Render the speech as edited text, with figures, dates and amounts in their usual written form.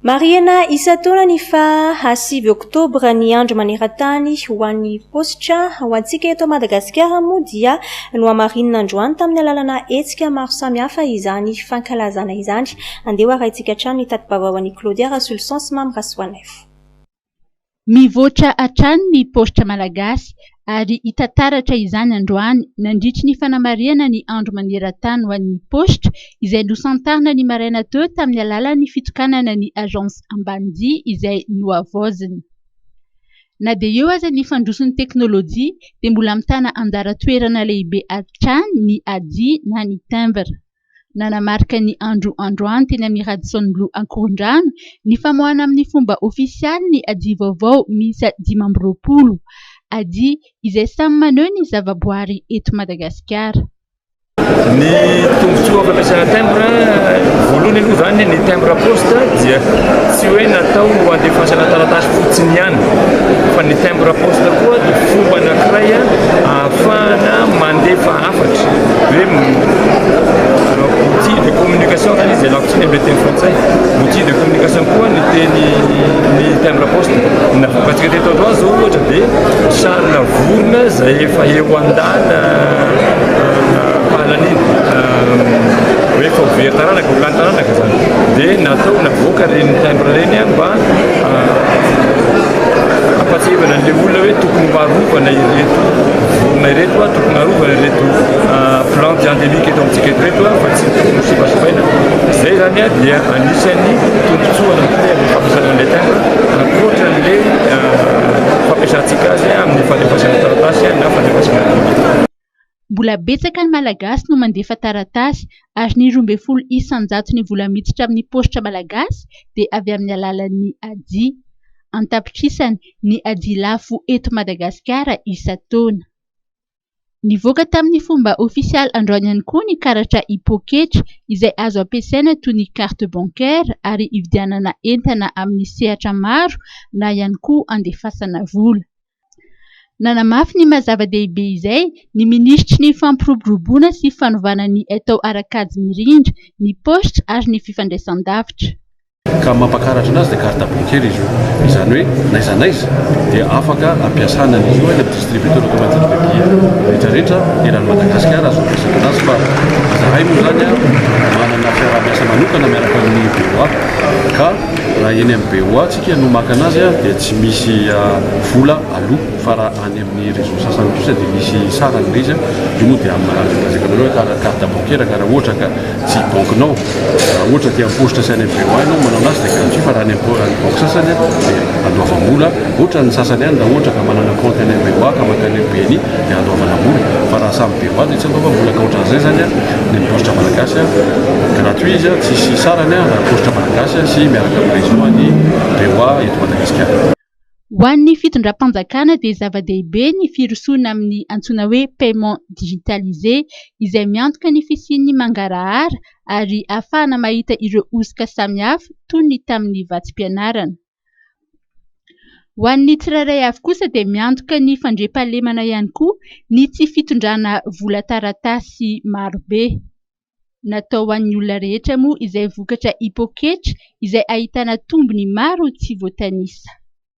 Marihana isan-taona ny faha 9 oktobra ny andro maneran-tany ho an'ny paositra. Ho antsika eto Madagasikara moa dia nohamarinina androany tamin'ny alalana hetsika maro samihafa izany fankalazana izany. Andeha ho arahintsika hatrany ny tati-baovao an'i Claudia Rasoloson sy Mamy Rasoanaivo. Mivoatra hatrany ny paositra malagasy ary hita taratra izany androany nandritry ny fanamarihana ny andro maneran-tany ho an'ny paositra izay nosantarina ny maraina teo tamin'ny alalan'ny fitokanana ny Agence Ambanidia izay nohavaozina. Na dia eo aza ny fandroson'ny teknolojia dia mbola mitana anjara toerana lehibe hatrany ny hadia na ny timbre. Nanamarika ny andro androany teny amin'ny Radisson Blu Ankorondrano ny famoahana amin'ny fomba ofisialy ny hadia vaovao miisa 25. Hadia izay samy maneho ny zavaboary eto Madagasikara. Ny tombontsoa fampiasana timbre, voalohany aloha izany ny timbre poste dia tsy hoe natao ho andefasana taratasy fotsiny ihany fa ny timbre poste koa dia fomba anankiray ahafahana mandefa hafatra hoe outil de communication zany izy ialako tsiny amin'ilay teny frantsay, outil de communication koa ny teny ny timbre poste. Ny navoakantsika teto androany zao ohatra dia sarina vorona izay efa eo an-dàna fahalaniana hoe efa ho very taranaka, ho lany taranaka zany dia natao navoaka ireny timbre ireny mba hampatsiahivana an'ilay olona hoe tokony ho arovana ireto vorona ireto, tokony arovana ireto plantes endémiques eto amintsika eto ireto fa tsy tokony ho simbasimbaina. Izay zany dia anisan'ny tombontsoa anankiray amin'ny fampiasana an'ilay timbre ankoatra an'ilay fampiasantsika azy amin'ny fandefasana taratasy na fandefasana colis. Mbola betsaka ny Malagasy no mandefa taratasy ary ny 12 isan-jaton'ny vola miditra amin'ny paositra malagasy dia avy amin'ny alalan'ny hadia. An-tapitrisany ny hadia lafo eto Madagasikara isan-taona. Nivoaka tamin'ny fomba ofisialy androany ihany koa ny karatra e-poketra izay azo ampiasaina toy ny carte bancaire ary hividianana entana amin'ny sehatra maro na ihany koa andefasana vola. Nanamafy ny maha zava-dehibe izay ny minisitry ny fampiroboroboana sy fanovana ny haitao ara-kajy mirindra, ny paositra ary ny fifandraisan-davitra. Ka mampakaratra anazy dia carte bancaire izy io. Izany hoe n'aiza n'aiza dia afaka ampiasana an'izy io any amin'ny distributeur automatique de billets rehetra rehetra eran'i Madagasikara azo ampiasana anazy fa izahay moa izany manana fiaraha-miasa manokana miaraka amin'ny BOA ka raha eny amin'ny BOA tsika no maka anazy dia tsy misy vola aloa fa raha any amin'ny réseau sasany kosa dia misy sarany ilay izy. Io moa dia amin'ny lazaiko anareo hoe carte bancaire ka raha ohatra ka tsy banquenao raha ohatra aty amin'ny paositra sy any amin'ny BOA ianao manao anazy dia gratuit fa raha any amin'ny banque sasany dia andoavam-bola ohatra ny sasany ihany raha ohatra ka manana compte any amin'ny BOA ka mankany amin'ny BNI dia andoavana vola fa raha samy BOA dia tsy andoavam-bola ka ohatran'izay izany ny ny paositra malagasy gratuit izy tsisy sarany raha paositra malagasy sy miaraka amin'ny réseau an'ny BOA eto Madagasikara. Ho an'ny fitondram-panjakana dia zava-dehibe ny firosoana amin'ny antsoina hoe paiement digitalisé izay miantoka ny fisian'ny mangarahara ary ahafahana mahita ireo hosoka samihafa toy ny tamin'ny vatsim-pianarana. Ho an'ny tsirairay avy kosa dia miantoka ny fandriampahalemana ihany koa ny tsy fitondrana vola taratasy marobe. Natao ho an'ny olona rehetra moa izay vokatra e-poketra izay ahitana tombony maro tsy voatanisa.